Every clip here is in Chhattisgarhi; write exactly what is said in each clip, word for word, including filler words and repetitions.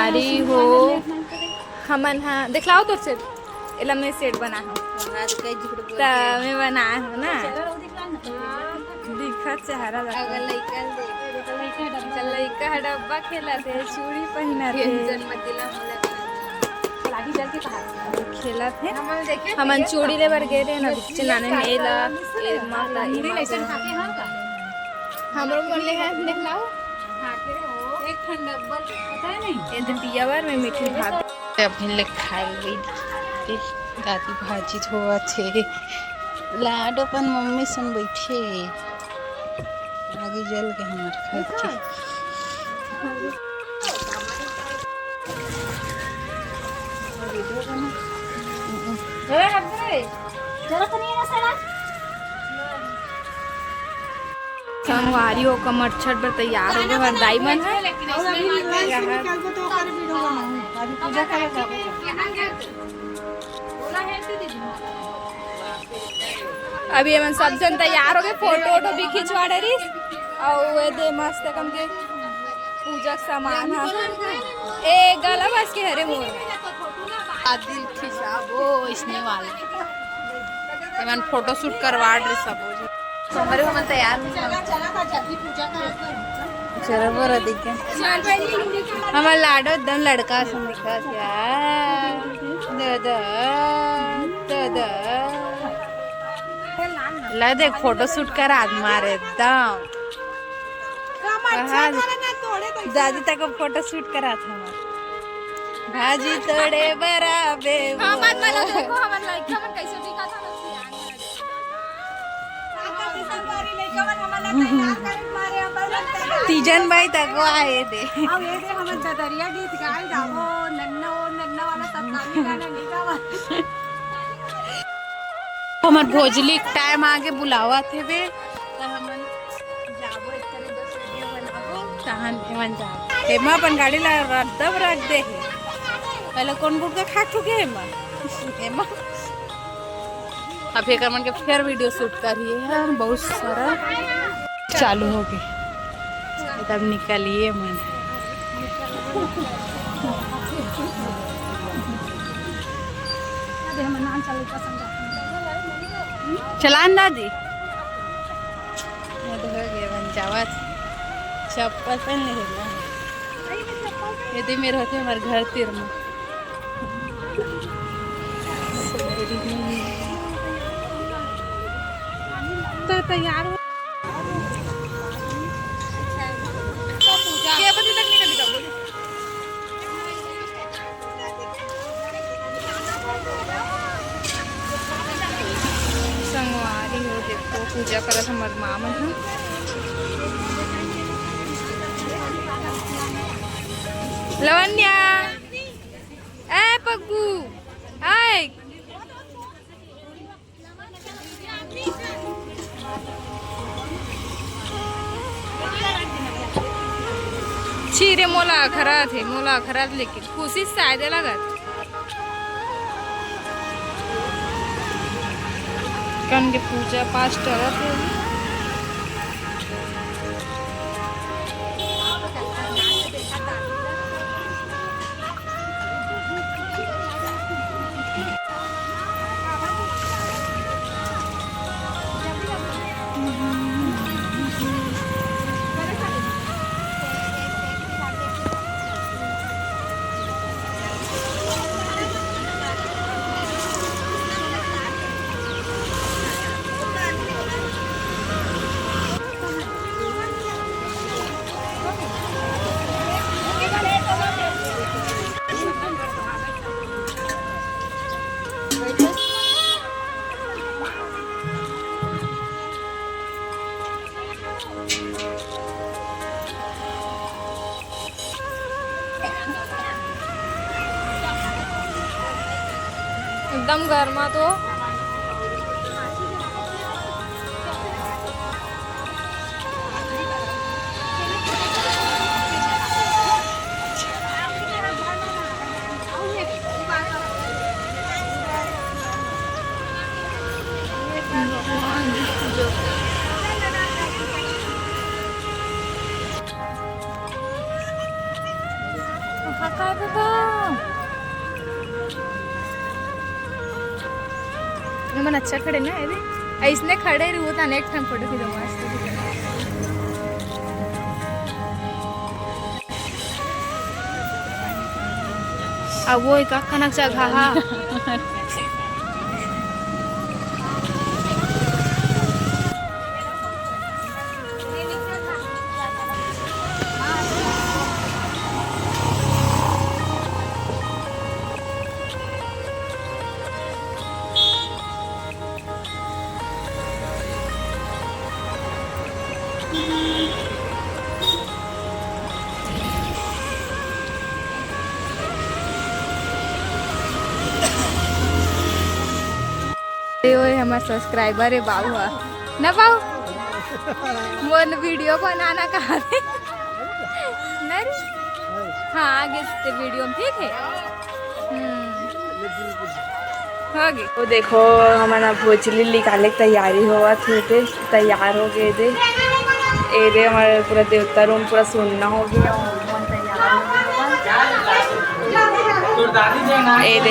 अरे हो, हमन हा, देखलाओ तोर सेट, एला मैं सेट बना हूँ। हाँ, तो कई झूठ बोल त के। मैं बनाए हूँ ना। चेहरा लो दिखला ना। दिखत चेहरा ला। अगर लइका ल दे। लइका ह डब्बा खेलत हे, चूड़ी पहिनत हे। टेंशन मत दिला मोला। लागी जल के कहा। खेलत हे। हमन देखे हमन चूड़ी ले बर गे रहे ना, बिच्चे नाने मेला, ए माता, ए माता। हमरो मन ले है, देखलाओ। एक ठन डब्बा पता है नहीं। ए दे पिया बर मैं मीठी भात। अभी ले खाए गई। दादी भाजी धोवत हे। लाडो अपन मम्मी संग बैठे हे। आगी जल के हमर घर के। संगवारी हो, कमर छठ बर तैयार हो गए हमारे दाई मन है। अभी एमन सब जन तैयार हो गए, फोटो वोटो भी खिंचवा डरिस। अउ ए दे मस्त कम के पूजा के सामान ह। ए गला बस के हरे मोर। आ दिल खिंचाबो इसने वाला। एमन फोटो शूट करवा डरिस सबो। हमरे हमन तैयार नहीं चला, चला था जल्दी पूजा कर। चलो बोरा देखे। हमर लाडो एकदम लड़का सन दिखत हे। दादा, दादा। ला देख, फोटो शूट करा मारे एकदम। कमर हाँ। छेद वाला ना तोड़े तो दादी तक फोटो शूट करा था हमार। भाजी तोड़े बराबे वो। हमन मन देखो, हमन लइका मन कैसे दिखा था, हमन सियान मन। तीजन बाई तक वो आए दे। अब ये दे हमन ददरिया गीत गाए जाबो, नन्ना ओ नन्ना वाला सब गाना नहीं गावा। हमर भोजली के टाइम आगे बुलावत हेबे, त हमन जाबो, एक तरह दस वीडियो बनाबो, तहन एमन जाबो। एमा अपन गाड़ी ला रद्दब रख दे हे। पहले कौन गुटका खा चुके हे एमा? एमा। अब एकर मन के फेर वीडियो शूट करिए हम, बहुत सारा चालू हो गए। तब निकलिए मन। चलान दादी। ये तो हो गया बन जावत। चप्पल पहन ले ना। ये दे मेरे होते हमारे घर तीर में। तो तैयार हो। के बजे तक निकल जाओगे? संगवारी हो, देखो, पूजा करत हमर माँ मन ह। लवन्या, ए पग्गू, आय। छी रे, मोला अखरा थे, मोला अखरा थे, लेकिन खुशी शायद लगत। कन के पूजा पाठ करत हे। एकदम गरमा तो। ये मन अच्छा खड़े ना, ये देख। ऐसने खड़े रहू त अनेक ठन फोटो खींचो, मस्त दिखे। अब वो एक कनक जगह हा। ए, ओए, हमर subscriber हे बाबू हा। ना बाबू? मोर video बनाना कहा थे? नहीं रे? हाँ, आगे ते video में, ठीक है? हम्म। हो गे। तो देखो, हमन अब भोजली निकाले के तैयारी होवत हे, ते तैयार हो गए दे। ए दे, हमर पूरा देवता room पूरा सुन्ना हो गया, हमन तैयार हो गए। ए दे,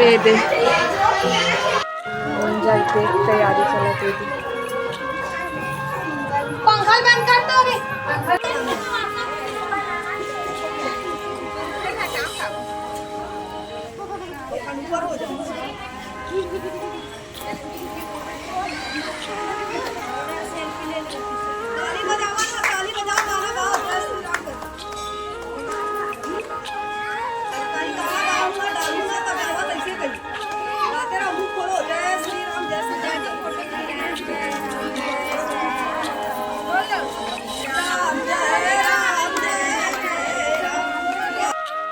ए दे, जाके तैयारी चलत हे। पंखा बंद कर दो रे।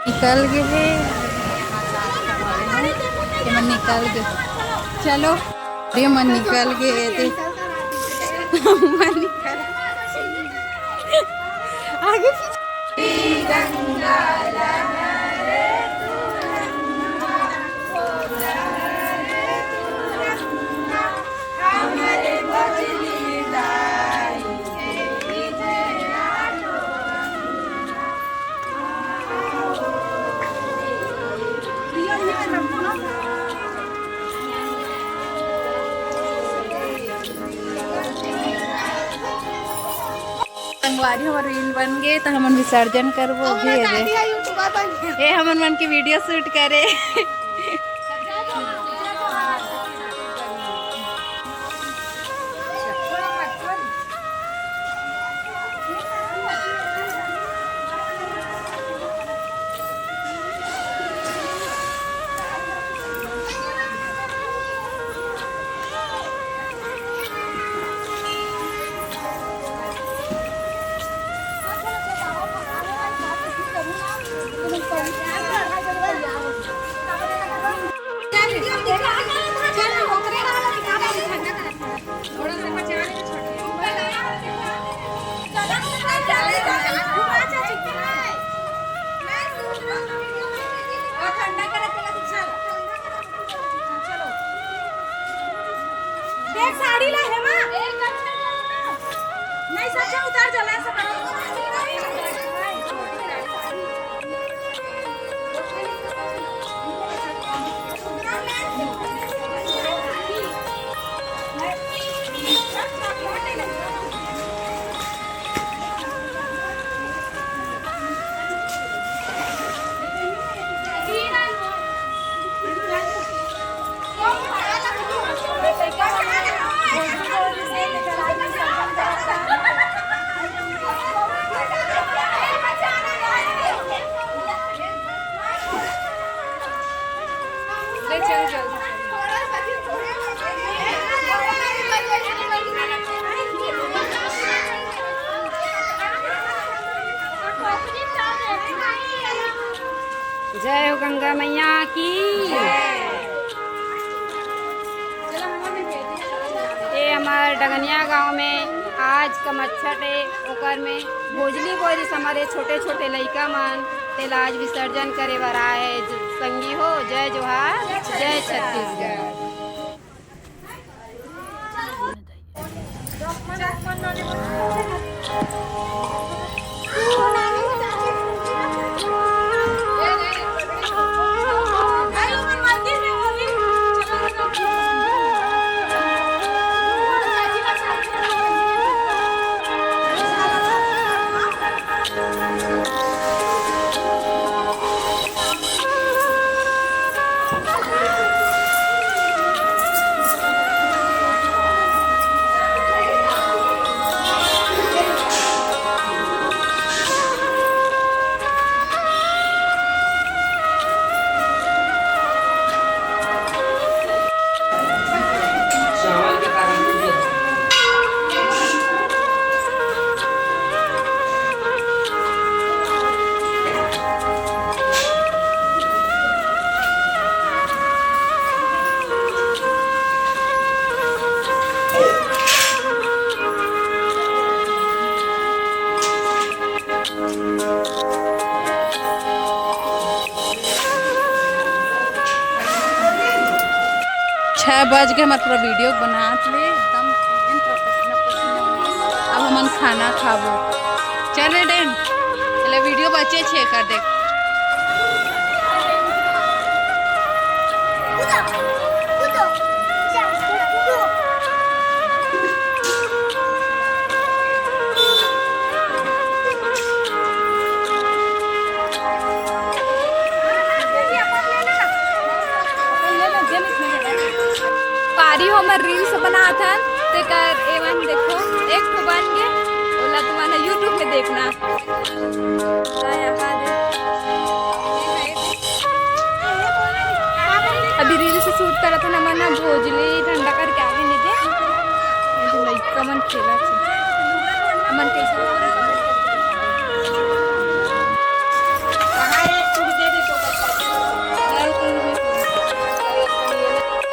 निकल गे हे। ये मन निकल गे। चलो, ये मन निकल गे, ये दे। मन निकल। आगे पीछे। संगवारी, हमर reel बन गे, त हमन विसर्जन करबो अभी। ये हमन मन के video shoot करे। देख, साड़ी ला हेमा। नहीं, सच्चा उतार, जला से करो। जय हो गंगा मैया की। ये हमर डगनिया गांव में आज कमच्छट हे, ओकर में भोजली बोरिस हमर ये छोटे-छोटे लइका मन, तेला आज विसर्जन करे बर आए हे। ज-, संगी हो, जय जोहार, जय छत्तीसगढ़। छह बज के, मतलब, वीडियो बनात ले एकदम पसीना पसीना हो गए। अब हमन खाना खाबो। चल रे डैन, चले, वीडियो बचे छे कर दे। पारी हो, हमर रील्स बनात हन, तेकर एवन देखो, एक ठो बन गे, ओला तुमन YouTube में देखना। अभी रील्स शूट करत हन, हमन ह भोजली ठंडा करके आगे नीचे। ये तो लइका मन खेलत हे। हमन कैसे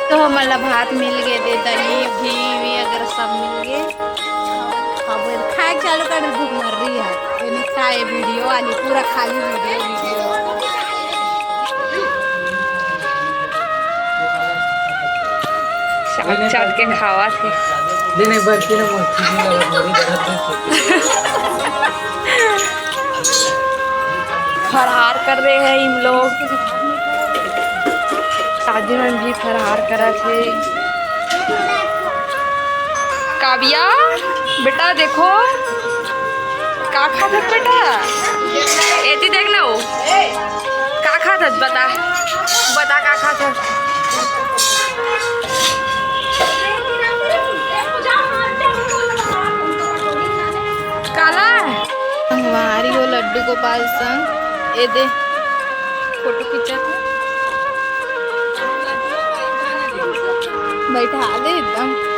तो हमन ला भात मिल गे दे, दही, घी, वी अगर सब मिल गे। अब खाए के चालू कर, भूख मर रही है। ये नहीं खाए, वीडियो वाली पूरा खाली वीडियो, वीडियो। चाट चाट के खावा थे। नहीं, नहीं, बस ये ना, मत कीजिए, मेरी गलत नहीं सोची। फरहार कर रहे हैं हम लोग। दादी मन भी फरहार करत हे। काव्या, बेटा देखो, का खात हस बेटा? एती देख ना वो। का खात हस? बता, बता का खात हस? काला? संगवारी हो लड्डू गोपाल संग, ए दे, फोटो खींचत हे। बैठा दे एकदम।